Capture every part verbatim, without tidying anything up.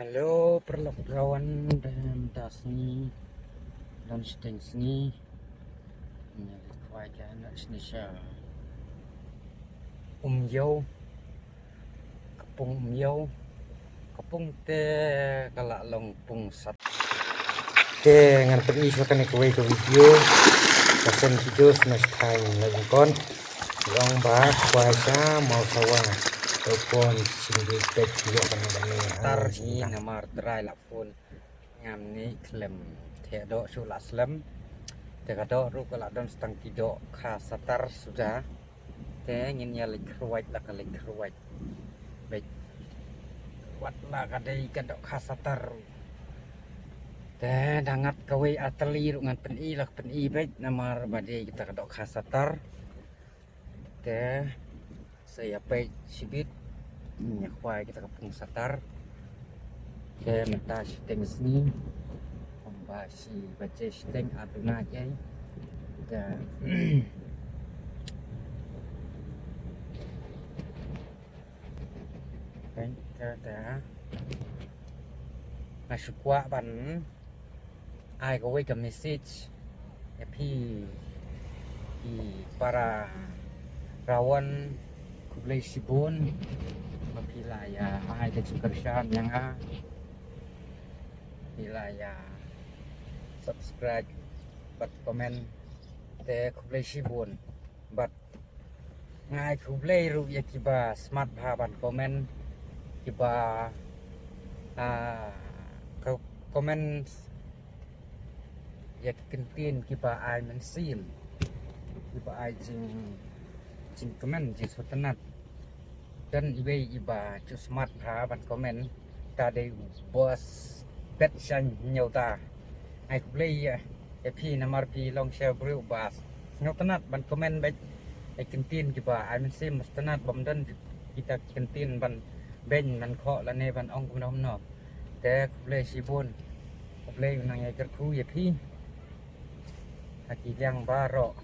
Hello, paralok rawan, don da sngi, don shiteng sngi. Nga kwai ka na shisha. Um yo. Ka pung um yo. Ka pung te ka la long pung sat. Te ngan pyni sha kane kawei ka video. Ka shen video sna sthai na jingkon. Long ba kwai sa mau sawa. Ka pung sing di tek yo kane kane. Tar hi namar trai la phone. Ngam ni khlem te doh shu la slem. Te ka doh ruh ka la don stang ki doh kha satar suda. Te ngin ïa leit khruwait la ka leit khruwait. Beit. Wat la ka dei ka doh kha satar. Te da ngat kawei atali ruh ngan pyni la pyni beit namar ba dei kita ka doh kha satar. Te sa ïa peit shibit. Ïa khwai kita ka pung satar. Te mynta shiteng sngi. Kumba shi baje shiteng aduna jai. Te peit te te. Nga shu kwah ban ai kawei ka message ïa phi ki para rawan, khublei shibun ba phi la ïa ai ka jingkyrshan ïa nga, phi la ïa subscribe bad comment, te khublei shibun. Bad nga ai khublei ruh ïa kiba smat bha ban comment, kiba, ah, ka comment ïa ki kyntien kiba ai mynsiem, kiba ai jing, jingkmen, jingsngewtynnat. Don iwei iba ju smat bha ban comment, ta dei u boss bet shang hynñiew ta. Ai khublei ïa, ïa phi namar phi long sha briew ba sngewtynnat ban comment beit ïa ki kyntien kiba ai mynsiem, sngewtynnat bym don kita ki kyntien ban beiñ ban khoh lane ban ong kumno kumno. Te khublei shibun. Khublei u nang ïa kyrkhu ïa phi. Ha ki liang baroh.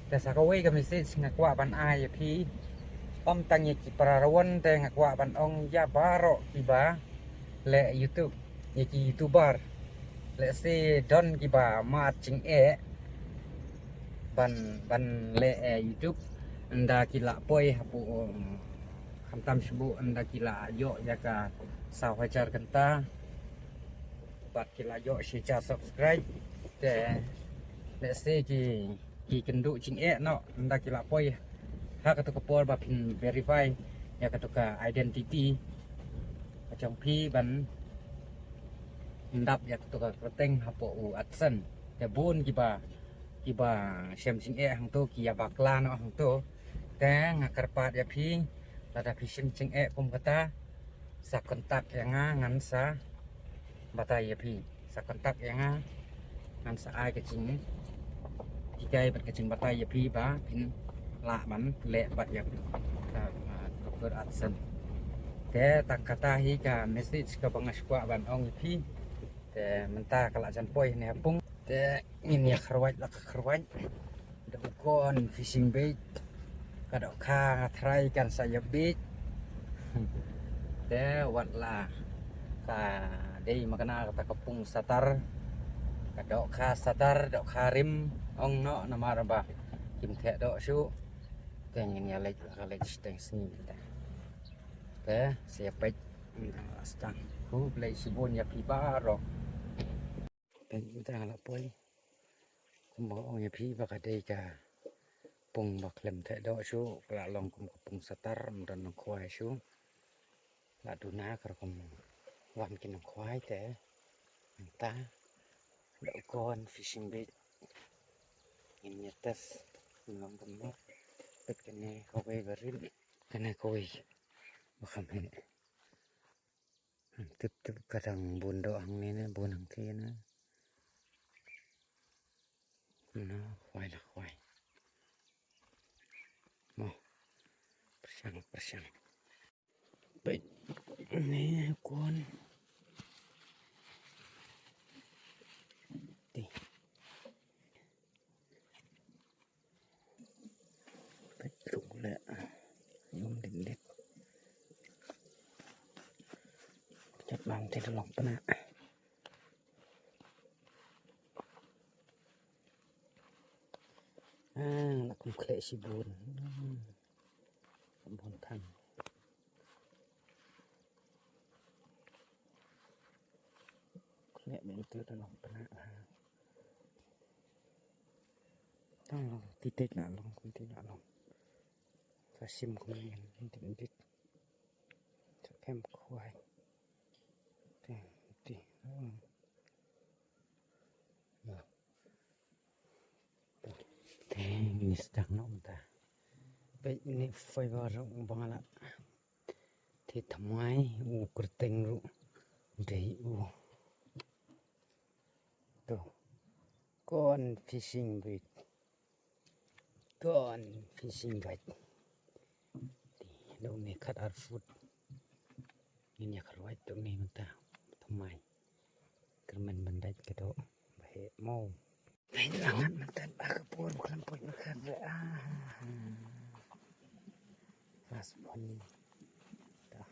Te sa kawei ka message nga kwah ban ai ïa phi. Ym tang ïa ki para rawan te nga kwah ban ong ïa baroh kiba leh YouTube, ïa ki YouTuber. Lehse don kiba mad jingeh ban, ban leh, eh, YouTube. Ynda ki la poi hapoh, um, khamtam shu buh ynda ki la ïoh ïa ka saw hajar kynta. Bad ki la ïoh shi hajar subscribe. Te lehse ki, ki kynduh jingeh noh ynda ki la poi ha katu ka por ba phin verify ïa katu ka identity ka jong phi ban pyndap ïa katu ka kyrteng hapoh u AdSense. Te bun kiba, kiba shem jingeh hangto, ki ïa bakla noh hangto. Te nga kyrpad ïa phi, lada phi shem jingeh kum kata, sa contact ïa nga, ngan sa batai ïa phi. Sa contact ïa nga, ngan sa ai ka jinghikai bad ka jingbatai ïa phi ba phin lah ban leh pat ïa ka, ka, ka Google AdSense. Te tang kata hi ka message kaba nga shu kwah ban ong ïa phi. Te mynta ka la jan poi ne ha pung. Te ngin ïa kharwait la ka kharwait. Dohkha fishing bait. Ka dohkha nga tharai kan sa ïa bit. Te wat la ka dei ma kane kata ka pung satar. Ka dohkha satar, dohkha rim. Ong noh namar ba kim theh doh shuh. Te ngin ïa leit la ka leit shiteng sngi te. Te sa ïa peit. Stang. Khublei shibun ïa phi baroh. Peit mynta nga la poi. Kumba ong ïa phi ba ka dei ka pung ba khlem theh doh shuh, ka la long kum ka pung satar, ym don nongkhwai shuh. La duna ka rukom wan ki nongkhwai te. Mynta dohkha fishing bait. Ngin ïa test. Ngam kumno. Peit kane kawei ba rit. Kane kawei ba kham heh. Tip tip ka dang bun doh hangne ne, bun hangtei ne. Na khwai la khwai. Mo. Pyrshang, pyrshang. Peit ne kon. Ti. Peit rung leh. Yum dit dit. Chat bang Te da long pynah. Ah, la kum khleh shibun. Hmm. Bun than. Khleh mynta da long pynah. Tang long titik na long, titik na long. Sa shim kum ngan titik. Sa kem khwai. Te, te. Hmm. Te, ni sdang noh mynta. Peit ni fiber ruh ba nga la. Te thymmai u kyrteng ruh. Dei u. To. Kon fishing bait. Kon fishing bait. Te, dang ne khat ar foot. Ngin ïa kyrwat dang ne mynta. Thymmai. Kyrmen ban dait ka doh. Ba heh mo. Dait la ngat mynta ba ka por ba khlem poi na khat re. Ah. Pas pon. Ta.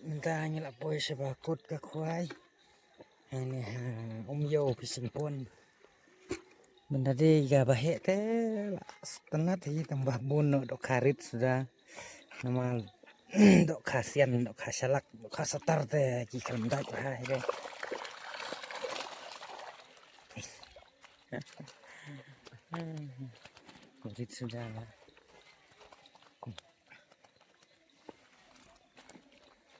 Mynta ngi la poi sha ba kut ka khwai. Hangne ha Umiew Fishing Pond. Mynta dei kaba heh te la sngewtynnat hi tang ba bun noh dohkha rit suda. Namar dohkha sian, dohkha shalak, dohkha satar te ki khlem dait bha hi de. Rit suda la.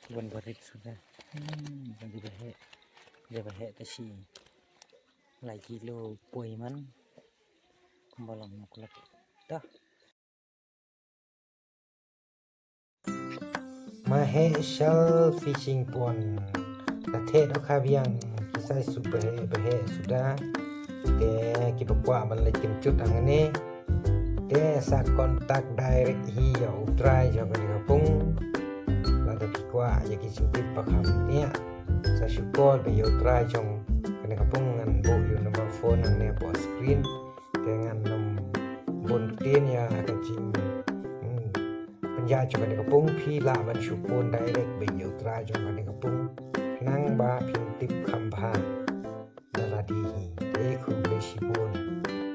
Bun ba rit suda. Hmm, dei ba heh. Dei ba heh te shi lai kilo poi man. Kumba long muklat. Tah. Maheshal Fishing Pond. La theh dohkha biang, ki size suk ba heh ba heh suda. Te kiba kwah ban leit kynjut hangne, te sa contact direct hi ïa u trai jong kane ka pung. Lada phi kwah ïa ki jingtip ba kham bniah, sa shu call beit ïa u trai jong kane ka pung, ngan buh ïa u number phone hangne hapoh screen. Te ngan nym bun ktien ïa ka jing, hmm, pynjah jong kane ka pung, phi lah ban shu phone direct beit ïa u trai jong kane ka pung. Khnang ba phin tip kham bha. da lade hi. Te khublei shibun.